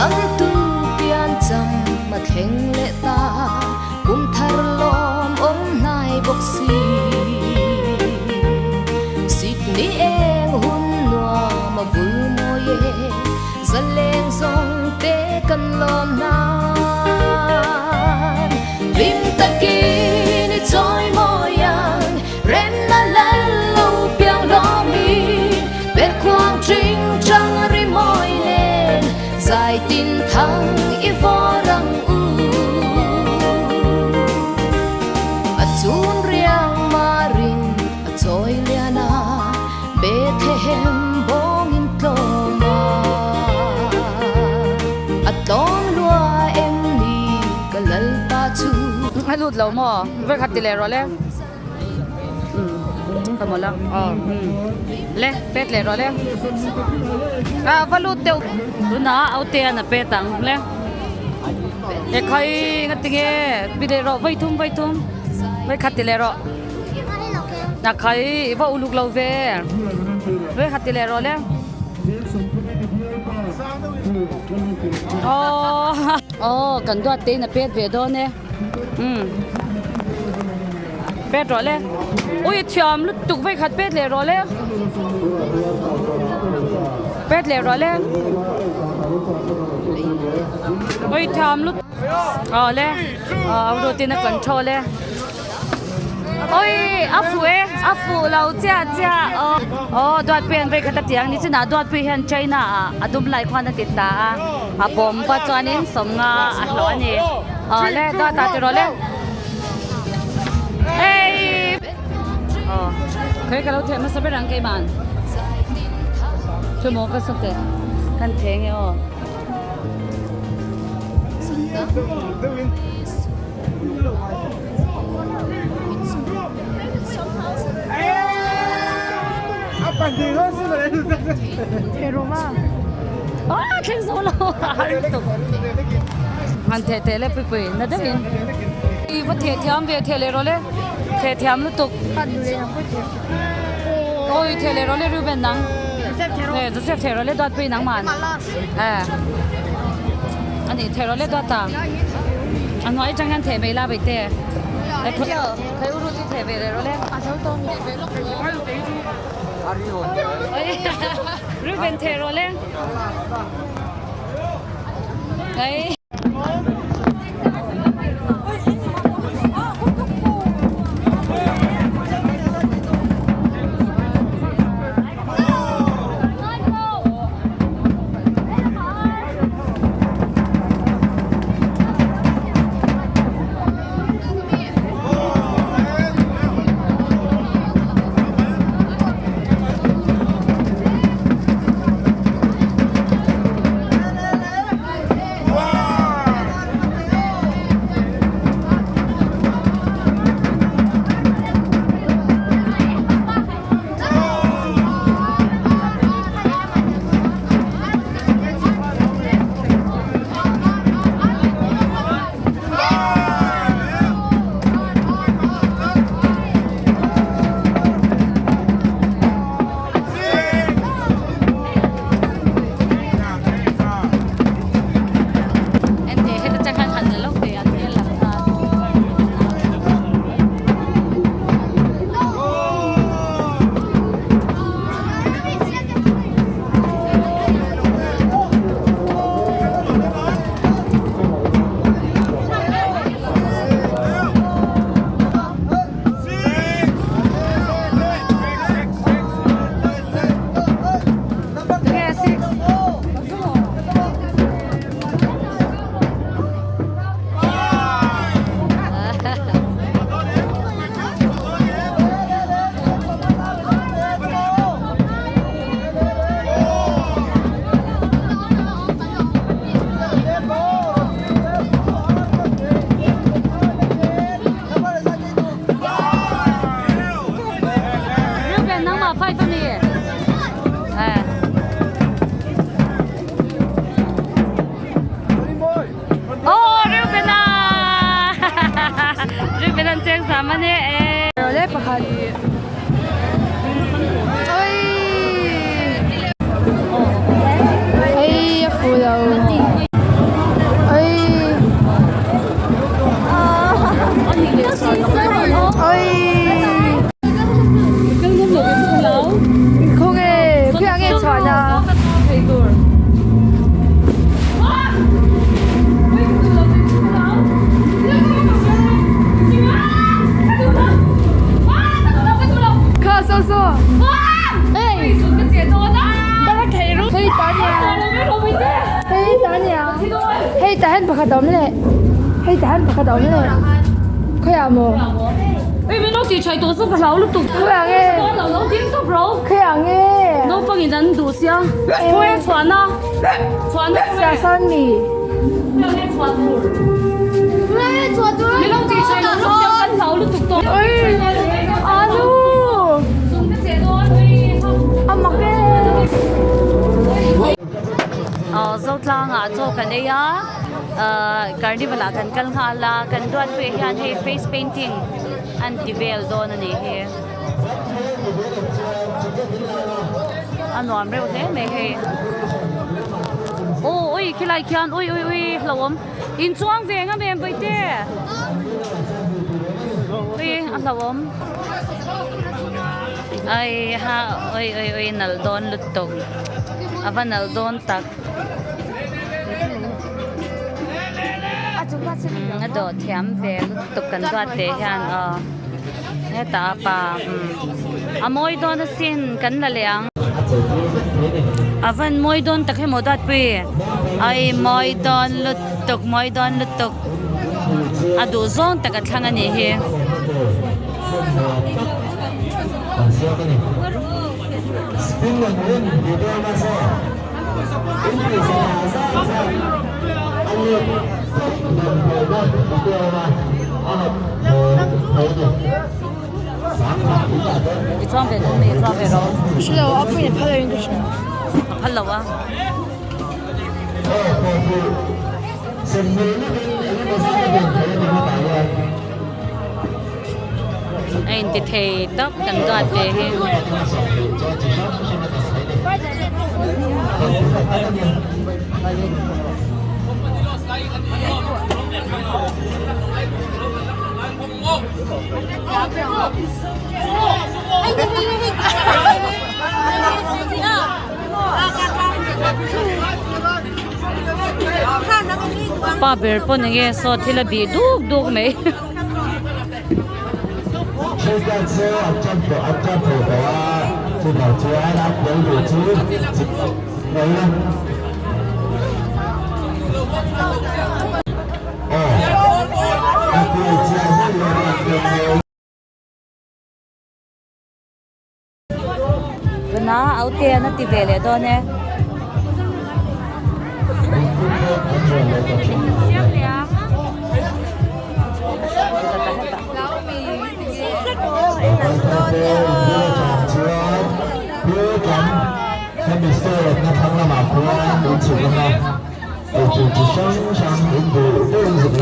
Chhandamtu piancham a thleng leh ta, kum thar lawm awm hnai bawk si. Sikni eng hun nuam a vul mawi e, zaleng zawng te kan lawm nan. Hlim takin i chawi mawi ang, remna lal lo piang hlawmin, perkhuang ṭing ṭang ri mawi nen, zai tin thang i vawr ang u. A chun riang marin a chawi lian a, Bethlehem bawngin tlawm a. A tlawm lua em ni ka Lalpa chu. A lut lo maw? Vekhat ti leh rawh le. Ka mawlh a. Aw le pet leh rawh le. A va lut deuh. Tunah aute an a pet ang le. E khai nga tinge pi leh rawh vaithum vaithum vekhat ti leh rawh. Na khai i va uluk lo ve. Vekhat ti leh rawh le. Aw aw kan duat te in a pet ve dawn e. Umm pet rawh le ui thiam lutuk vei khat pet leh rawh le pet leh rawh le ui thiam lut aw le aw routine a control e ui a fuh e a fuh lo chiah chiah aw aw duatpui an vei khat a tiang ni chinah duatpui hian China ah a dum lai khuan a ti ta a a bawm pawh chuanin sawmnga a hlawh a ni aw le dawt ah tiraw le hei aw khawi ka lo theh hmasa ber ang keimah chu maw ka sawt teh kan theh nge aw. Thleng zo lo han theh teh le pui pui na deuhin i va theh thiam ve theh leh rawh le theh thiam lutuk awi theh leh rawh le Reuben nang Joseph theh rawh le duat pui nang man ani theh rawh le duat ta a hnuai atang hian theh mai la bai te khai u ru chu theh ve leh rawh le Reuben theh rawh le Ei. Reuben nangmah fight a ni. Eh. Oh, Reuben a! Reuben an cheng sam a ni e. Le pakhat. Oi! Ei, a fu lo. Hei tah hian pakhat a awm leh hei tah hian pakhat a awm leh khawiah maw? Ei min lo tih thaih tawh chu ka hlau lutuk. Khawiah nge? Lo lo ding tawp ro. Khawiah nge? Naupang in an duh sia. Khawiah chhuahna chhuahna Siah sawn mi. Khawiah nge chhuah tur? Min lo tih thaih loh lutuk kan hlau lutuk tawh. Oi anu. Chung te che dawn oi. A mak e. Aw Zotlangah chaw kan ei a ahh carnival ah kan kal nghal a kan duatpuiah hian hei face painting an ti vel dawn a nih hi a nuam reuh hle mai hei aw ui khilai khian ui ui ui hlauhawm inchuang ve ngam em vaite ui a hlauhawm ai ha ui ui ui nalh dawn lutuk. A va nalh dawn tak. A dawh thiam ve lutuk kan duat teh hian aw hetah a pa umm a mawi dawn asin kan la leh ang. A van mawi dawn tak hemaw duatpui ai mawi dawn lutuk mawi dawn lutuk a duh zawng tak a thlang a nih hi. I chuang ve dawn mi i chuang ve rawh. Hre lo a pawhin a phal lo in ka hria. A phal lo a. A inti thei tawp kan duat ve hi. Pa ber pawh enge saw thil a bih duk duk mai. Tuna aute an a ti ve leh dawn e.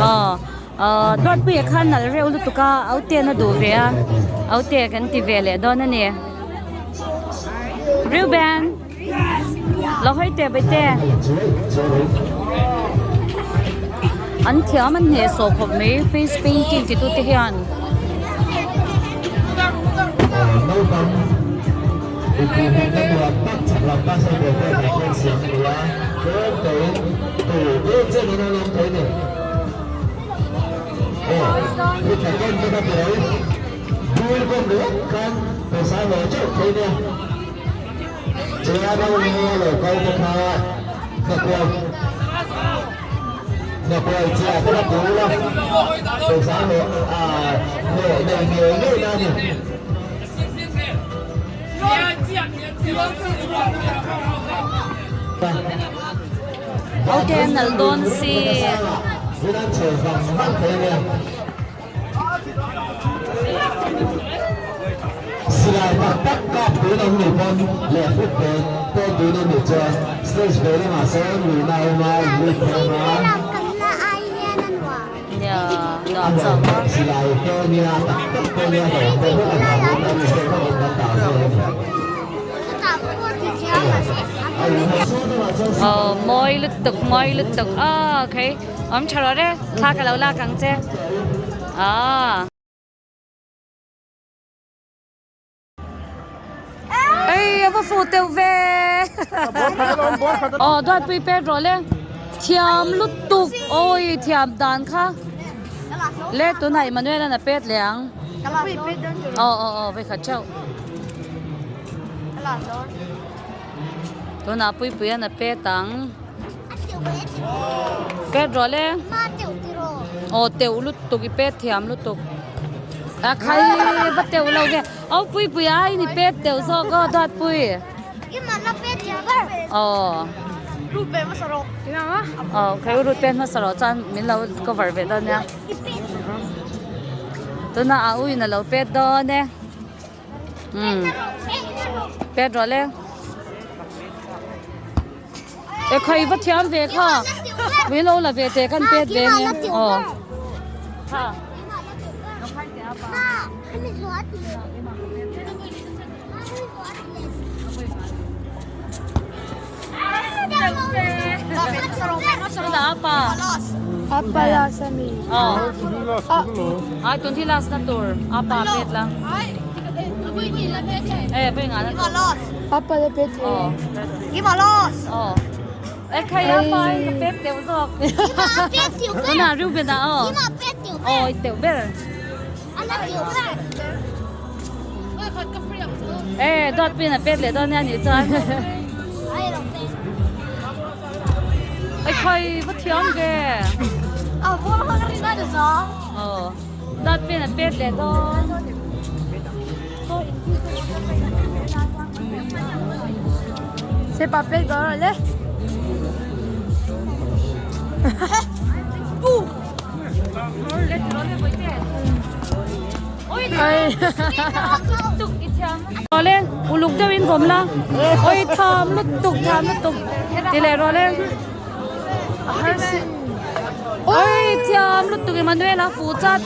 Aw Ahh Dawtpuia khan nalh reuh lutuk a aute an a duh ve a aute kan ti ve leh dawn a ni Reuben lo hawi teh baite an thiam an hneh sawh khawp mai face painting ti tu te hian. Ok nalh dawn si. Nia nuam chauh a. Aw mawi lutuk mawi lutuk aw okay awm tha rawh re thla ka lo lak ang che aw. Ei a va fuh teuh ve aw duatpui pet rawh le thiam lutuk awi thiam dan kha le tunah Emmanuel an a pet leh ang aw aw aw vekhat theuh tunah puipui an a pet ang. Pet rawh le. Aw teuh lutuk i pet thiam lutuk. A khai va teuh lo ve. Aw pui pui a in i pet teuh zawk aw dawt pui. Aw. Aw khai u rut pet hmasa rawh chuan min lo cover ve dawn nia. Tuna a u in a lo pet dawn e. Umm. Pet rawh le. E khawi va thiam ve kha. Min lo la ve teh kan pet ve nge. Aw. Ha. Apa. Apa last ami. Aw. Ai tun hi last na tur. Apa pet la. E vai nga na tur. Apa la pet Aw. Aw. E khai apa ai ka pet teuh zawk. Tuna Reuben ah aw. Aw i teuh ber. E dawt pin a pet leh dawn nia nih chuan. Ai khai va thiam ve. Aw dawt pin a pet leh dawn. Se pa pet rawh le. Rawle uluk deuh in vawm la oi tham lutuk tham lutuk ti leh rawle oi thiam lutuk Emmanuel a fu chat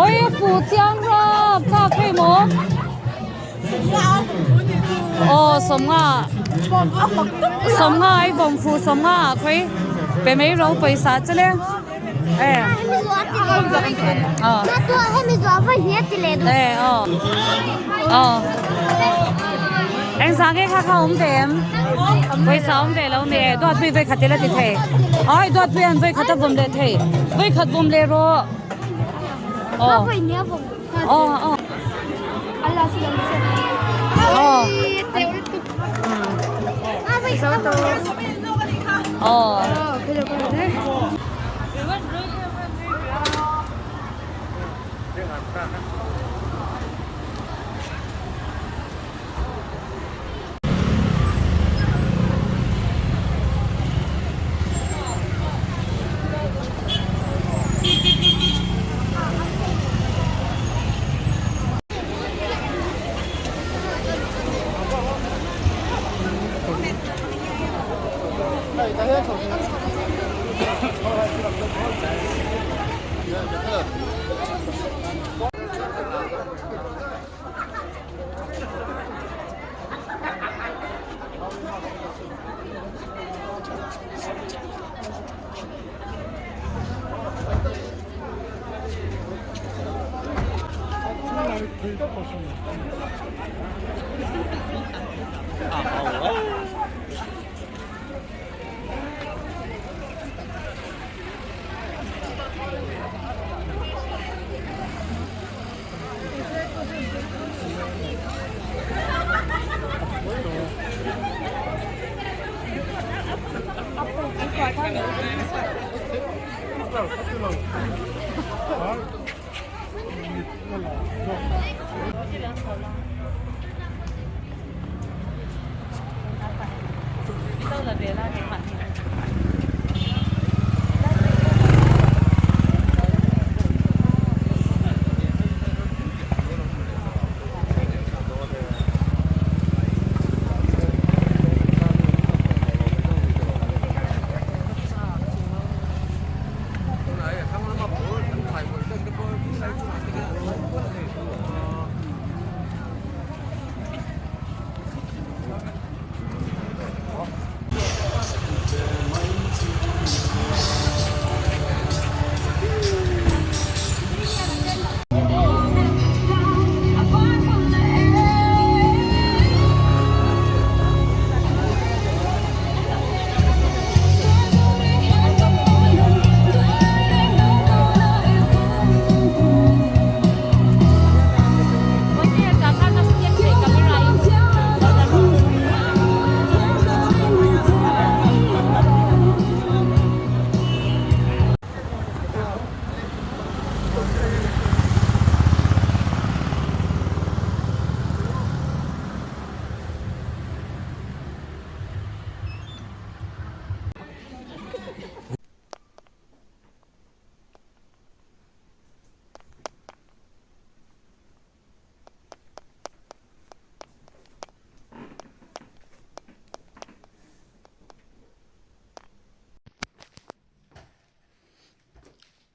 oi a fu chiang rawk kha phei maw Aw sawmnga sawmnga ai vawm fu sawmnga ah khawi pe mai ro pawisa che le e aw e aw aw eng zah nge kha kha awm ve em pawisa awm ve lo mi e duat pui vawikhat ila ti thei ai duat pui an vawikhat a vawm leh thei vawikhat vawm leh rawh aw. Aw aw. Aw. Aw.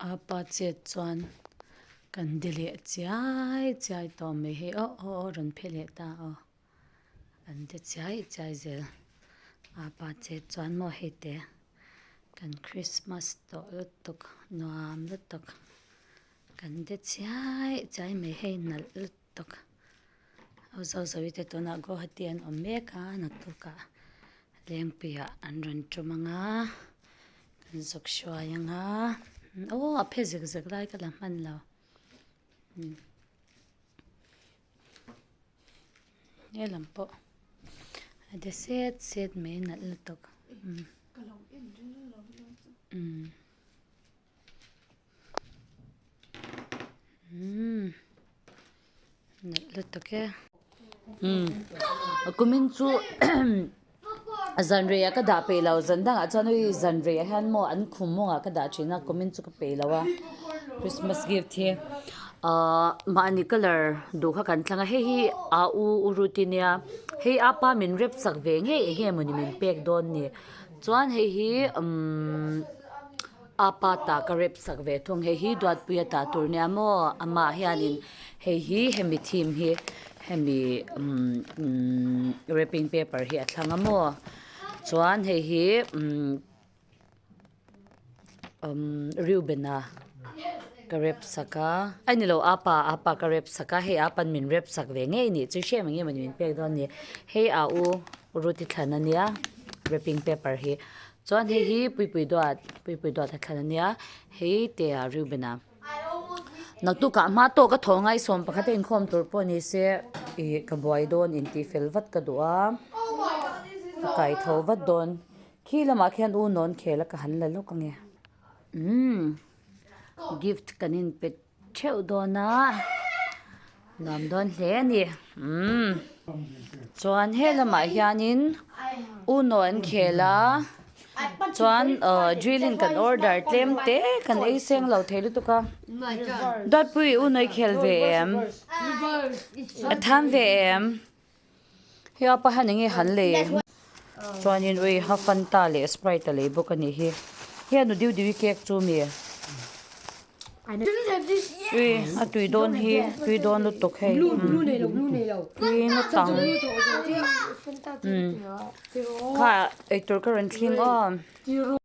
Apa chet chuan kan de leh chiai chiai tawh mai hei aw aw aw rawn phe leh ta aw kan de chiai chiai zel apa chet chuan maw hei te kan christmas tawh lutuk nuam lutuk kan de chiai chiai mai hei nalh lutuk aw zo zo te tunah Guwahati an awm mek a naktukah Lengpuiah an rawn tum ang a kan zuk hruai ang a aw a phe zek zek lai ka la hman lo helam pawh a de set set mai nalh lutuk umm. Umm nalh lutuk e umm kumin chu zanrei ah ka dah peih lo zan dangah chuan hei zanrei ah hian maw an khum mawngah ka dah thin a kumin chu ka peih lo a christmas gift hi ahh mahni colour duh kha kan thlang a hei hi a u u ruti nia hei apa min rep chak ve ngei eng nge mawni min pek dawn ni chuan hei hi umm. Apa tah ka rep sak ve thung hei hi Duatpuia tah tur nia maw amah hianin hei hi hemi theme hi hemi umm umm wrapping paper hi a thlang a maw chuan hei hi umm umm Reubena ka rep sak a a ni lo apa apa ka rep sak a hei apa'n min rep sak ve ngei anih chu hriat eng emaw ni min pek dawn a ni hei a u Ruth-i thlan ania wrapping paper hi. Chuan hei hi Puipui duat Puipui duat a thlan a nia hei te ah Reuben a naktukah hma tawk a thaw ngaihsawm pakhat a inkhawm tur pawh ni se ih ka buai dawn intih fel vat ka duh a ka kai tho vat dawn khi lamah khian u nawn khel a ka han la lawk ange umm gift kan inpe theuh dawn a nuam dawn hle a ni umm chuan he lamah hianin uno an khel a chuan ahh drilling kan order tlem te kan ei seng lo thei lutuk a dawtpui uno i khel ve em a tham ve em hei apa hian enge han lei chuanin ui ha fanta leh sprite a lei bawk a nih hi hian nu diu diu i cake chu mi ui a tui dawn hi tui dawn lutuk hei tui na tang kha eitur ka rawn thling aw.